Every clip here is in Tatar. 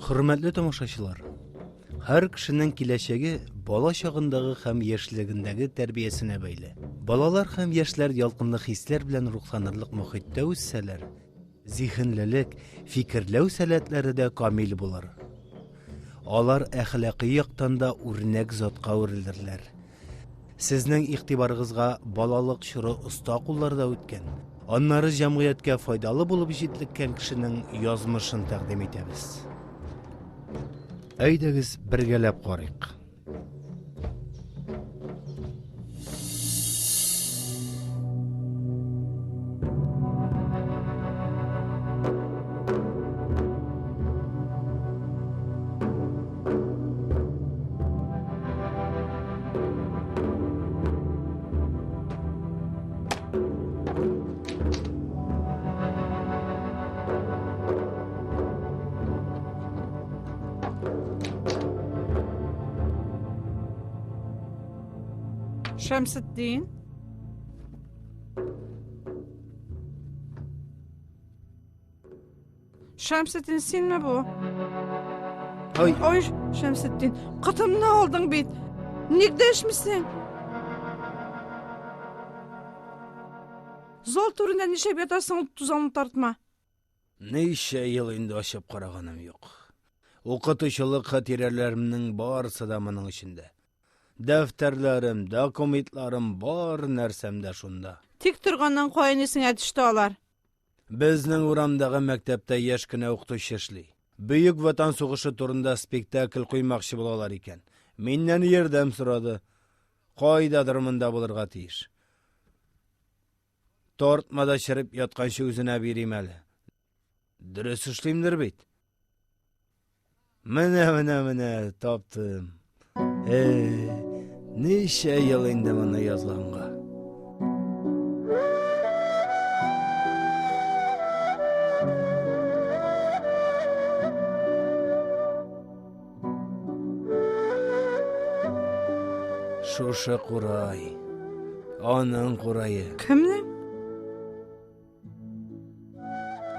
Хөрмәтле тамашачылар, һәр кешенең киләчәге бала чагындагы һәм яшьлегендәге тәрбиясенә бәйле. Балалар һәм яшьләр ялкынлы хисләр белән рухланырлык мохиттә үссәләр, зиһенлелек, фикерләү сәләтләре дә камил булыр. Алар әхлакый яктан да үрнәк затка әверелерләр. Сезнең игътибарыгызга балалык чоры оста кулларда үткән, аннары җәмгыятькә файдалы булып җитлеккән кешенең язмышын тәкъдим итәбез. Әйдәгез, бергәләп карыйк. Шәмсетдин. Шәмсетдин, синме бу? Ой. Ой, Шәмсетдин, котымны алдың бит. Ник дәшмисең? Зал түрендә нишләп ятасың, ул тузанны тартма. Ничә ел инде ачып караганым юк. Укытучылык хатирәләремнең барысы да моның эчендә. Дәфтәрләрем, документларым, бар нәрсәм дә шунда. Тик торганнан каян исеңә төште алар? Безнең урамдагы мәктәптә яшь кенә укытучы эшли. Бөек Ватан сугышы турында спектакль куймакчы булалар икән. Миннән ярдәм сорады. Кайдадыр монда булырга тиеш. Тартмада череп ятканчы үзенә бирим әле. Дөрес эшлимдер бит. Менә, менә, менә, таптым. Эй, ничә ел инде моны язганга. Шушы курай. Аның курае. Кемнең?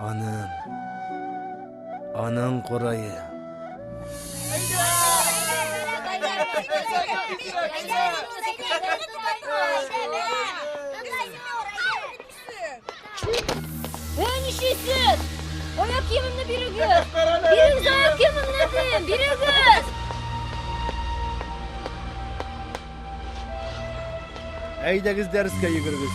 Аның. Аның курае. Эй, нишлисез? Аяк киемемне бирегез! Бирегез аяк киемемне дим! Бирегез! Әйдәгез дәрескә йөгерегез.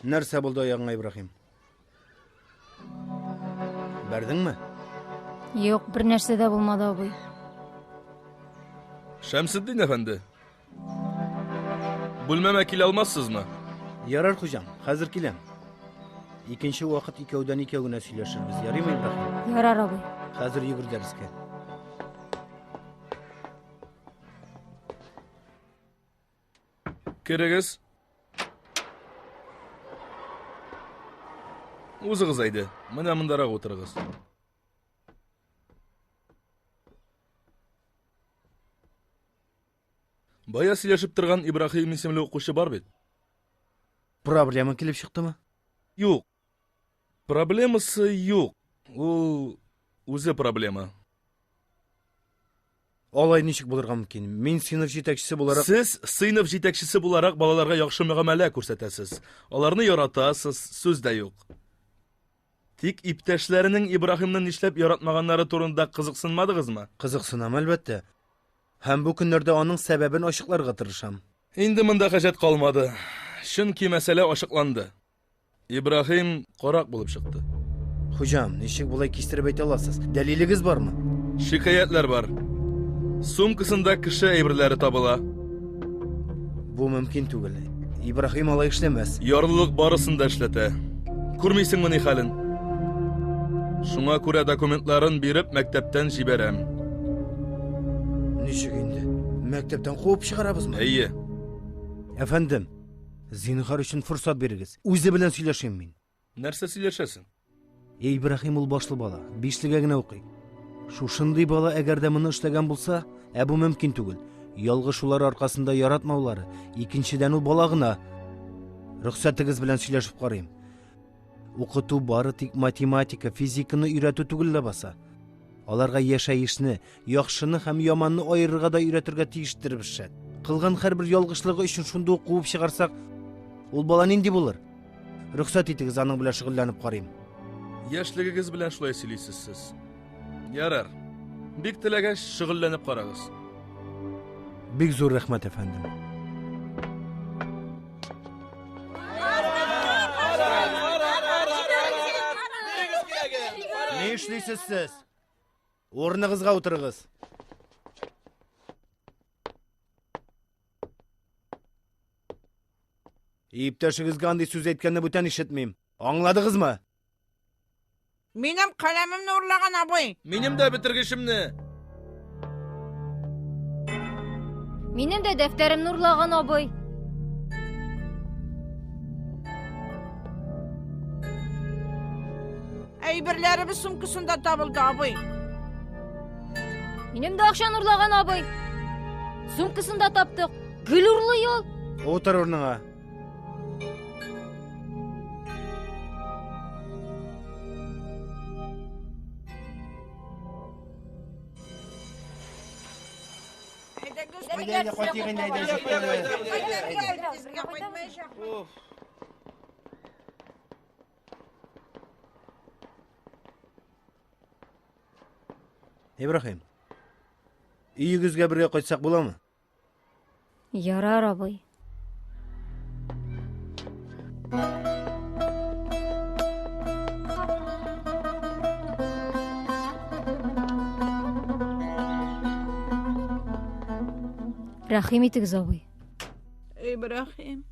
Нәрсә булды аягыңа, Ибраһим? Бәрдеңме? Юк, бер нәрсә дә булмады, абый. Шәмсетдин әфәнде. Бүлмәмә килә алмассызмы? Ярар, хуҗам, хәзер киләм. Икенче вакыт икәүдән икәү генә сөйләшербез. Ярыймы, Ибраһим? Ярар, абый. Хәзер йөгер дәрескә. Керегез. Узыгыз әйдә. Менә мондарак утырыгыз. Бая сөйләшеп торган Ибраһим исемле укучы бар бит. Проблема килеп чыктымы? Юк. Проблемасы юк. Ул үзе проблема. Алай ничек булырга мөмкин? Мин сыйныф җитәкчесе буларак... Сез сыйныф җитәкчесе буларак балаларга яхшы мөгамәлә күрсәтәсез. Аларны яратасыз, сүз дә юк. Тик иптәшләренең Ибраһимны нишләп яратмаганнары турында кызыксынмадыгызмы? Кызыксынам, әлбәттә. Һәм бу көннәрдә аның сәбәбен ачыкларга тырышам. Инде монда хаҗәт калмады. Чөнки мәсьәлә ачыкланды. Ибраһим карак булып чыкты. Хуҗам, ничек болай кистереп әйтә аласыз? Дәлилегез бармы? Шикаятьләр бар. Сумкасында кеше әйберләре табыла. Бу мөмкин түгел. Ибраһим алай эшләмәс. Ярлылык барысын да эшләтә. Күрмисеңме ни хәлен? Шуңа күрә документларын биреп мәктәптән җибәрәм. Ничек инде? Мәктәптән куып чыгарабызмы? Әйе. Әфәндем, зинһар өчен форсат бирегез. Үзе белән сөйләшим мин. Нәрсә сөйләшәсең? Ибраһим ул башлы бала, бишлегә генә укый. Шушындый бала әгәр дә моны эшләгән булса, ә бу мөмкин түгел. Ялгышулар аркасында яратмаулары, икенчедән ул бала гына. Рөхсәтегез белән сөйләшеп карыйм. Укыту бары тик математика, физиканы өйрәтү түгел ләбаса. Аларга яшәешне, яхшыны һәм яманны аерырга да өйрәтергә тиештербез шәт. Кылган һәрбер ялгышлыгы өчен шунда ук куып чыгарсак, ул бала нинди булыр? Рөхсәт итегез, аның белән шөгыльләнеп карыйм. Яшьлегегез белән шулай сөйлисез сез. Ярар. Бик теләгәч, шөгыльләнеп карагыз. Бик зур рәхмәт, әфәндем. Ни эшлисез сез? Урыныгызга утырыгыз. Иптәшегезгә андый сүз әйткәнне бүтән ишетмим. Аңладыгызмы? Минем каләмемне урлаган абый. Минем дә бетергечемне. Минем дә дәфтәремне урлаган абый. Әйберләребез сумкасында табылды, абый. Минем дә акчаны урлаган абый. Сумкасында таптык. Гел урлый ул. Утыр урыныңа. Әйдә, кайтыйк инде, әйдә, Ибраһим, өегезгә бергә кайтсак буламы? Ярар, абый. Рәхим итегез, абый. Ибраһим,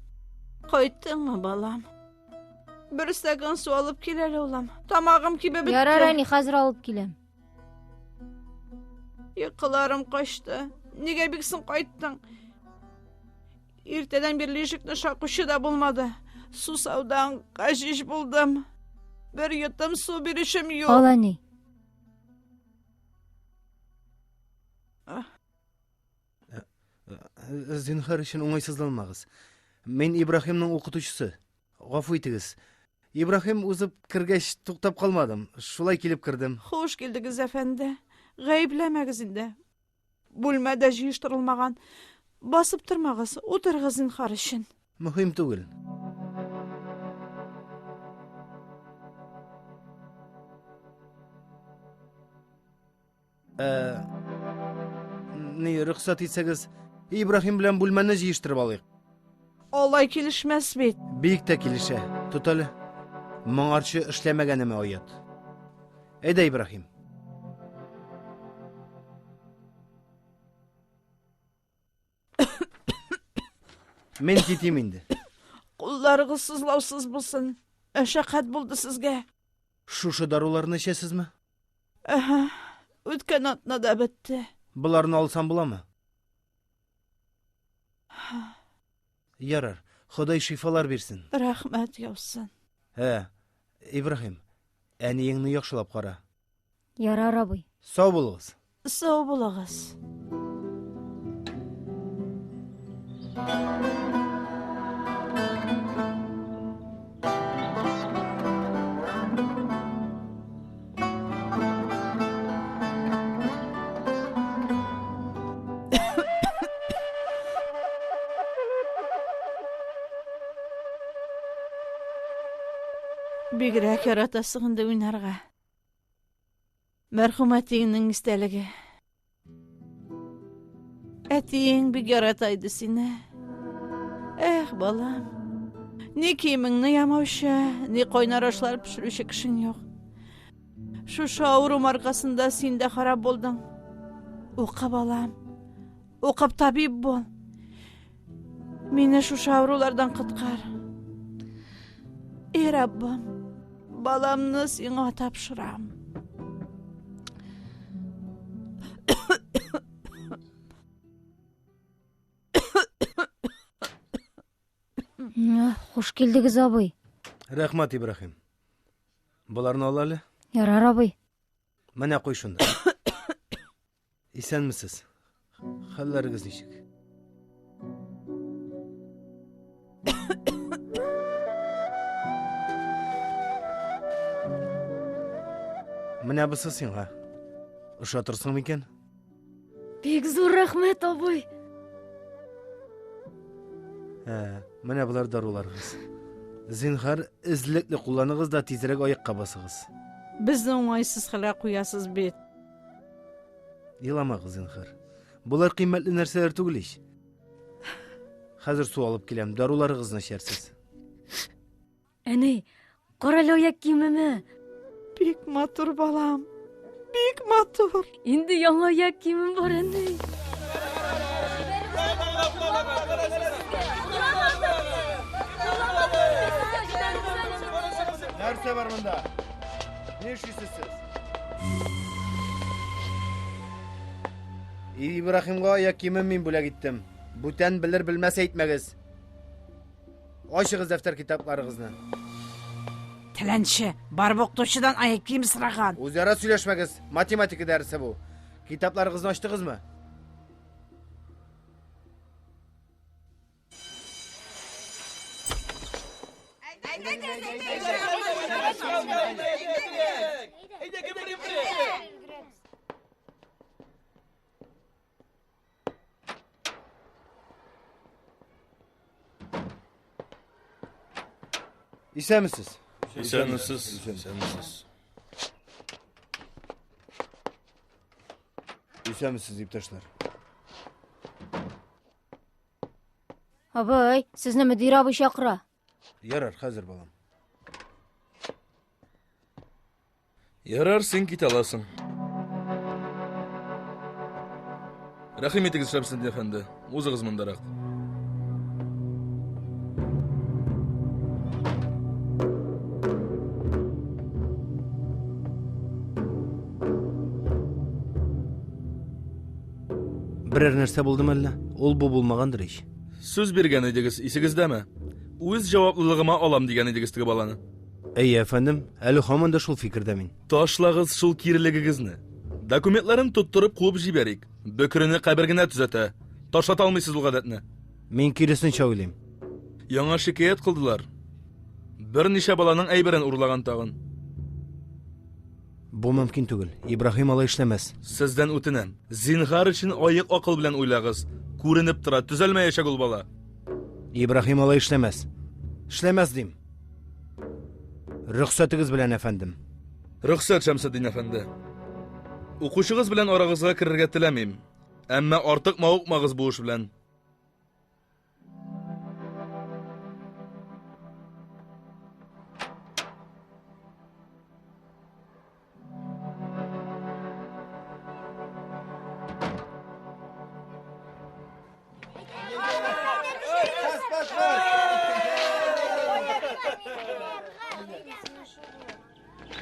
кайттыңмы, балам? Бер стакан су алып кил әле, улым. Тамагым кибеп бетте. Ярар, әни, хәзер алып киләм. Йокыларым качты. Нигә бик соң кайттың? Иртәдән бирле ишекне шакучы да булмады. Сусаудан гаҗиз булдым. Бер йотым су бирүчем юк. Ал, әни. Зинһар өчен уңайсызланмагыз. Мин Ибраһимның укытучысы. Гафу итегез. Ибраһим узып кергәч туктап калмадым. Шулай килеп кердем. Хуш килдегез, әфәнде. Гаепләмәгез инде. Бүлмә дә җыештырылмаган. Басып тормагыз, утырыгыз зинһар өчен. Мөһим түгел. Ә, ни, рөхсәт итсәгез, Ибраһим белән бүлмәне җыештырып алыйк. Алай килешмәс бит. Бик тә килешә. Тот әле. Моңарчы эшләмәгәнемә оят. Әйдә, Ибраһим. Мин китим инде. Кулларыгыз сызлаусыз булсын. Мәшәкать булды сезгә. Шушы даруларны эчәсезме? Әһә, үткән атнада бетте. Боларны алсам буламы? Ярар, Ходай шифалар бирсен. Рәхмәт яусын. Ә, Ибраһим, әниеңне яхшылап кара. Ярар, абый. Сау булыгыз. Сау булыгыз. Бигрәк яратасың инде уйнарга. Мәрхүм әтиеңнең истәлеге. Әтиең бик ярата иде сине. Эх, балам. Ни киемеңне ямаучы, ни кайнар ашлар пешерүче кешең юк. Шушы авыру аркасында син дә харап булдың. Укы, балам. Укып табиб бул. Мине шушы авырулардан коткар. И Раббым, баламны сиңа тапшырам. Хуш килдегез, абый. Рәхмәт, Ибраһим. Боларны ал әле. Ярар, абый. Менә куй шунда. Исәнмесез. Хәлләрегез ничек? Менә бусы сиңа. Ошатырсың микән? Бик зур рәхмәт, абый. Ә, менә болар даруларыгыз. Зинһар, эзлекле кулланыгыз да тизрәк аякка басыгыз. Безне уңайсыз хәлгә куясыз бит. Еламагыз, зинһар. Болар кыйммәтле нәрсәләр түгел ич. Хәзер су алып киләм, даруларыгызны эчәрсез. Әни, карале аяк киемемә. Бик матур, балам. Бик матур. Инде яңа аяк киемем бар, әни. Нәрсә бар монда? Ни эшлисез сез? Ибраһимга аяк киемен мин бүләк иттем. Бүтән белер белмәс әйтмәгез. Ачыгыз дәфтәр китапларыгызны. Теләнче, барып укытучыдан аяк кием сораган. Үзара сөйләшмәгез. Математика дәресе бу. Китапларыгызны ачтыгызмы? Исәнмесез. Исәнмесез. Исәнмесез. Исәнмесез, иптәшләр. Абый, сезне мөдир абый чакыра. Ярар, хәзер балам. Ярар, син китә аласың. Рәхим итегез, Шәмсетдин әфәнде. Узыгыз мондарак. Берәр нәрсә булдымы әллә? Ул бу булмагандыр ич. Сүз биргән идегез, исегездәме? Үз җаваплылыгыма алам дигән идегез теге баланы. Әйе, әфәндем, әле һаман да шул фикердә мин. Ташлагыз шул кирелегегезне. Документларын тоттырып куып җибәрик. Бөкрене кабер генә төзәтә. Ташлата алмыйсыз ул гадәтне. Мин киресенчә уйлыйм. Яңа шикаять кылдылар. Берничә баланың әйберен урлаган тагын. Бу мөмкин түгел. Ибраһим алай эшләмәс. Сездән үтенәм. Зинһар өчен аек акыл белән уйлагыз. Күренеп тора, төзәлмәячәк ул бала. Ибраһим алай эшләмәс. Эшләмәс дим. Рөхсәтегез белән, әфәндем. Рөхсәт, Шәмсетдин әфәнде. Укучыгыз белән арагызга керергә теләмим. Әмма артык мавыкмагыз бу эш белән.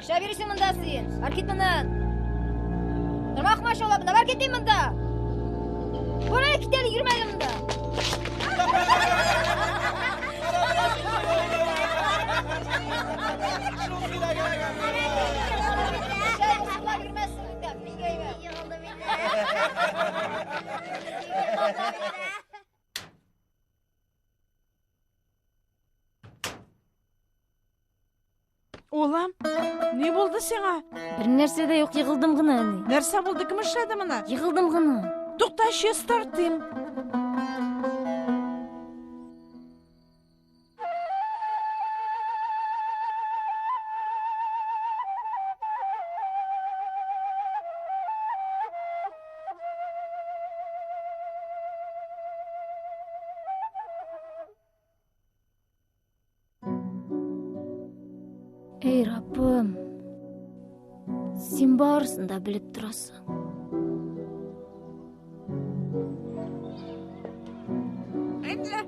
Шәп йөрисең монда син. Бар кит моннан. Торма комачаулап монда, бар кит дим монда. Бар әле кит әле, йөрмә әле монда. Улым, ни булды сиңа? Бер нәрсә дә юк, егылдым гына, әни. Нәрсә булды, кем эшләде моны? Егылдым гына. Тукта, чистартыйм. Эй, Раббым, син барысын да белеп торасың. Әйдә,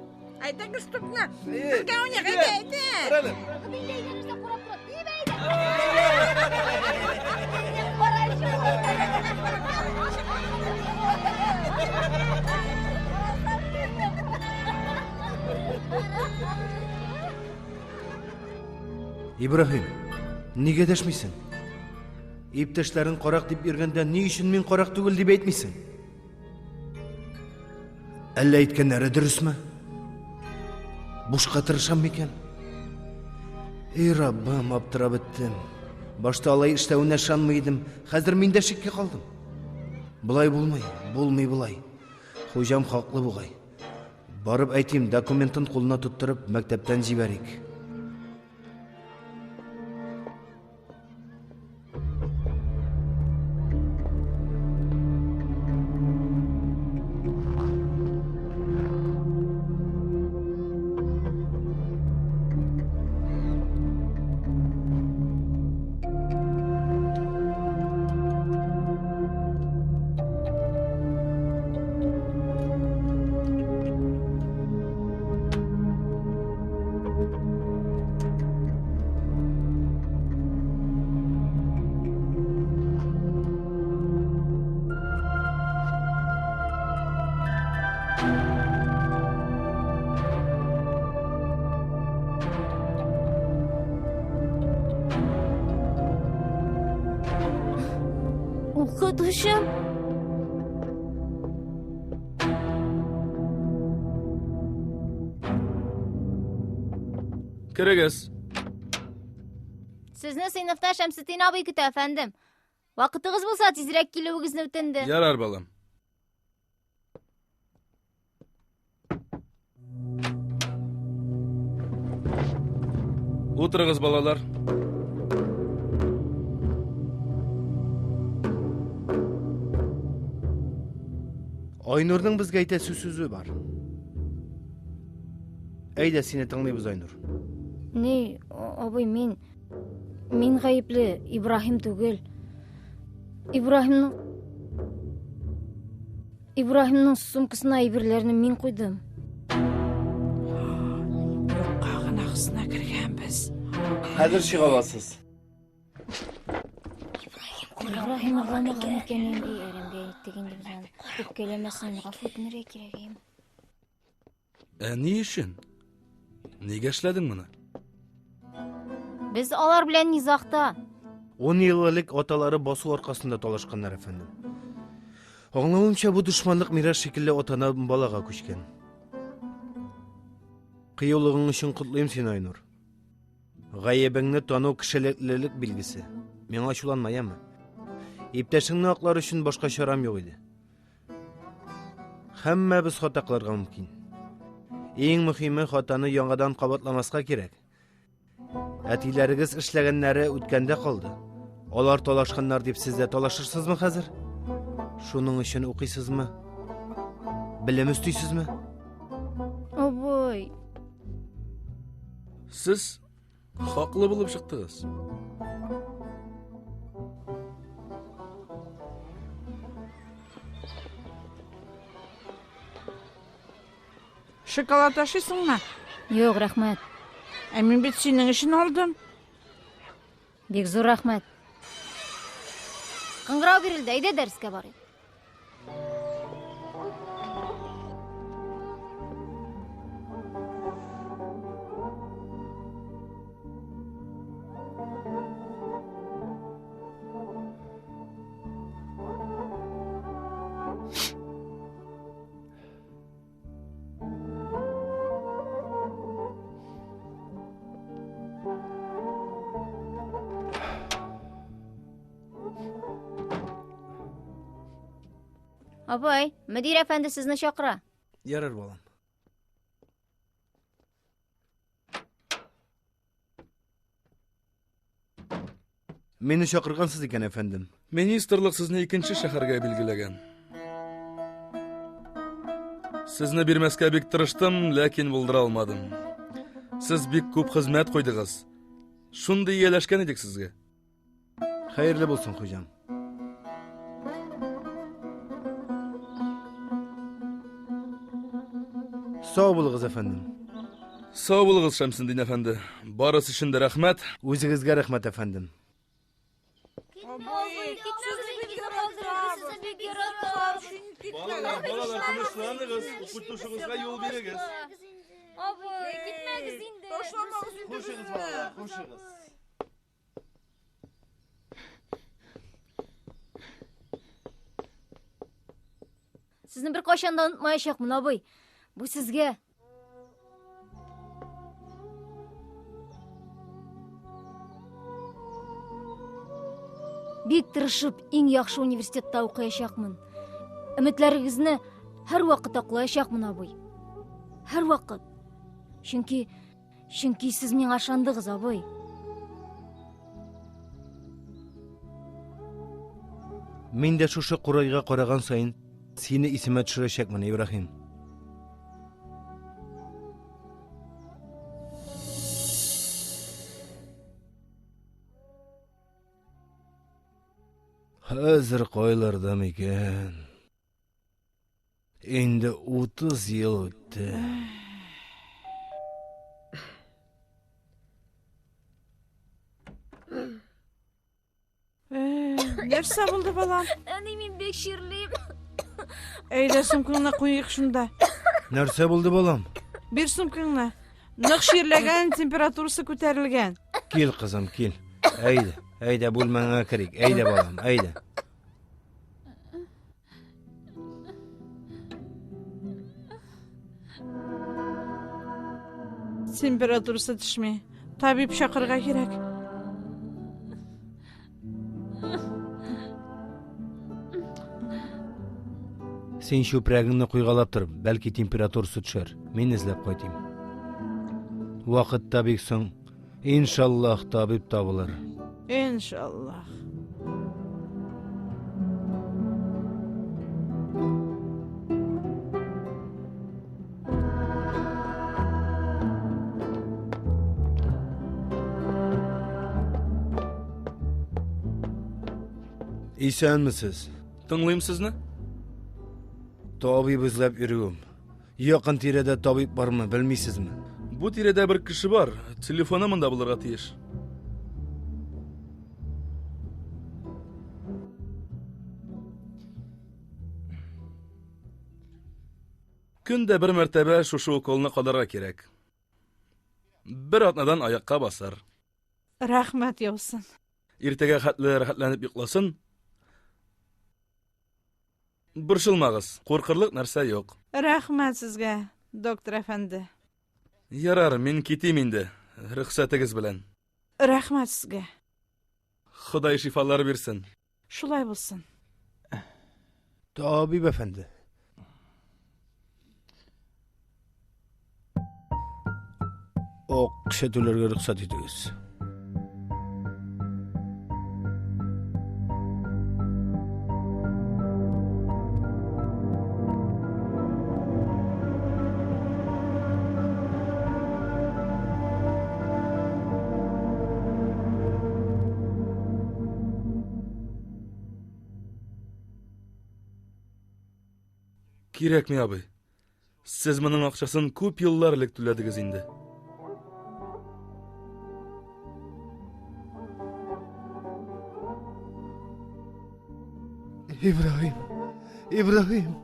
әйдәгез тупны. Безгә уйныйк, әйдә, әйдә. Ибраһим, нигә дәшмисең? Иптәшләрең карак дип йөргәндә ни өчен мин карак түгел дип әйтмисең? Әллә әйткәннәре дөресме? Бушка тырышам микән? Эй, Раббым, аптырап беттем. Башта алай эшләвенә ышанмый идем, хәзер мин дә шиккә калдым. Болай булмый, булмый болай. Хуҗам хаклы бугай. Барып әйтим, документын кулына тоттырып, мәктәптән җибәрик. Укытучым. Керегез. Сезне сыйныфта Шәмсетдин абый көтә, әфәндем. Вакытыгыз булса, тизрәк килүегезне үтенде. Ярар, балам. Утырыгыз, балалар. Айнурның безгә әйтәсе сүзе бар. Әйдә, сине тыңлыйбыз, Айнур. Ни, абый, мин мин гаепле, Ибраһим түгел. Ибраһимның Ибраһимның сумкасына әйберләрне мин куйдым. Юкка гына хысына кергәнбез. Хәзер чыга аласыз. Ибраһим аңламаган икән инде, әрәмгә әйттек инде без аны. Үпкәләмәсен, гафу үтенергә кирәк иде. Ә ни өчен? Нигә эшләдең моны? Без алар белән низагта. Ун ел элек аталары басу аркасында талашканнар, әфәндем. Аңлавымча, бу дошманлык мирас шикелле атадан балага күчкән. Кыюлыгың өчен котлыйм сине, Айнур. Гаебеңне тану кешелеклелек билгесе. Миңа ачуланма, яме. Иптәшеңне аклар өчен башка чарам юк иде. Һәммәбез хата кылырга мөмкин. Иң мөһиме хатаны яңадан кабатламаска кирәк. Әтиләрегез эшләгәннәре үткәндә калды. Алар талашканнар дип сез дә талашырсызмы хәзер? Шуның өчен укыйсызмы? Белем өстисезме? Абый. Сез хаклы булып чыктыгыз. Шоколад ашыйсыңмы? Юк, рәхмәт. Ә мин бит синең өчен алдым. Бик зур рәхмәт. Кыңгырау бирелде, әйдә дәрескә барыйк. Абый, мөдир әфәнде сезне чакыра. Ярар, балам. Мине чакыргансыз икән, әфәндем. Министрлык сезне икенче шәһәргә билгеләгән. Сезне бирмәскә бик тырыштым, ләкин булдыра алмадым. Сез бик күп хезмәт куйдыгыз. Шундый ияләшкән идек сезгә. Хәерле булсын, хуҗам. Сау булыгыз, әфәндем. Сау булыгыз, Шәмсендин әфәнде. Барысы өчен дә рәхмәт. Үзегезгә рәхмәт, әфәндем. Балалар, балалар, тынычланыгыз, укытучыгызга юл бирегез. Абый, китмәгез инде. Ташламагыз инде Хушыгыз, безне. балалар, хушыгыз. Сезне беркайчан да онытмаячакмын, абый. Бу сезгә. Бик тырышып, иң яхшы университетта укыячакмын. Өметләрегезне һәрвакыт аклаячакмын, абый. Һәрвакыт. Чөнки чөнки сез миңа ышандыгыз, абый. Мин дә шушы курайга караган саен сине исемә төшерәчәкмен, Ибраһим. Хәзер кайларда микән? Инде 30 ел үтте. Нәрсә булды, балам? Әни, мин бик чирлим. Әйдә, сумкаңны куйыйк шунда. Нәрсә булды, балам? Бир сумкаңны. Нык чирләгән, температурасы күтәрелгән. Кил, кызым, кил. Әйдә, әйдә, бүлмәңә керик. Әйдә, балам, әйдә. Температурасы төшми. Табиб чакырырга кирәк. Син чүпрәгеңне куйгалап тор, бәлки температурасы төшәр. Мин эзләп кайтыйм. Вакыт та бик соң. Иншаллаһ, табиб табылыр. Иншаллаһ. Исәнмесез. Тыңлыйм сезне. Табиб эзләп йөрүем. Якын тирәдә табиб бармы, белмисезме? Бу тирәдә бер кеше бар. Телефоны монда булырга тиеш. Көн дә бер мәртәбә шушы уколны кадарга кирәк. Бер атнадан аякка басар. Рәхмәт яусын. Иртәгә хәтле рәхәтләнеп йокласын. Борчылмагыз, куркырлык нәрсә юк. Рәхмәт сезгә, доктор әфәнде. Ярар, мин китим инде. Рөхсәтегез белән. Рәхмәт сезгә. Ходай шифалар бирсен. Шулай булсын. Табиб әфәнде. Акча түләргә рөхсәт итегез. Кирәкми, абый. Сез моның акчасын күп еллар элек түләдегез инде. Ибраһим, Ибраһим.